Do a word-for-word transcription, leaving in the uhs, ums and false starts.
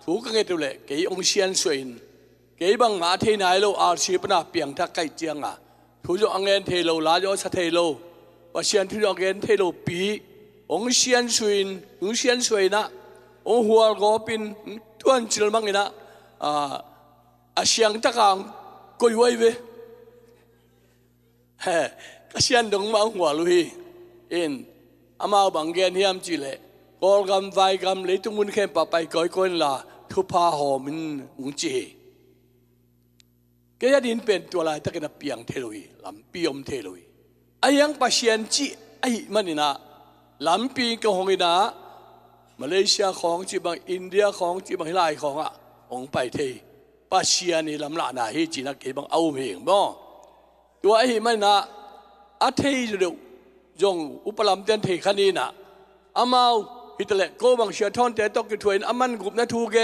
thu ka nget uh leh kei hong siansuah in, kei bangmah a thei nai lo, R C pana piangthak ka hih cianga thu zong a ngen thei lo, la zong a sa thei lo, Pasian thu zong a ngen thei lo pi hong siansuah in, hong siansuah in ah, hong hualgawp in, tuancil mang in ah, a, a siangtaka hong koih huai ve. He, ka sian dong mah hong hual uh hi. In, amau bang gen hiam cih leh, Kawlgam, Vaigam, leitung mun khempeuh pai kawikawi inla thupha hawm in, hong ci hi. Kei a din pen tua laitakin a piang thei lo hi, lampi om thei lo hi. A hiang Pasian cih ahih manin ah, lampi ka hong in ah, Malaysia khawng cih bang, India khawng cih bang, hih lai khawngah hong pai thei. Pasian i lamlahna hi cih in ah kei bang a um hi ing maw. Tua ahih manin ah, a thei deuh zong upa lamte in thei kha ni in ah, amau hi ta leh, ko bang Sia Thawnte tawh kithuah in a man gupna thu gen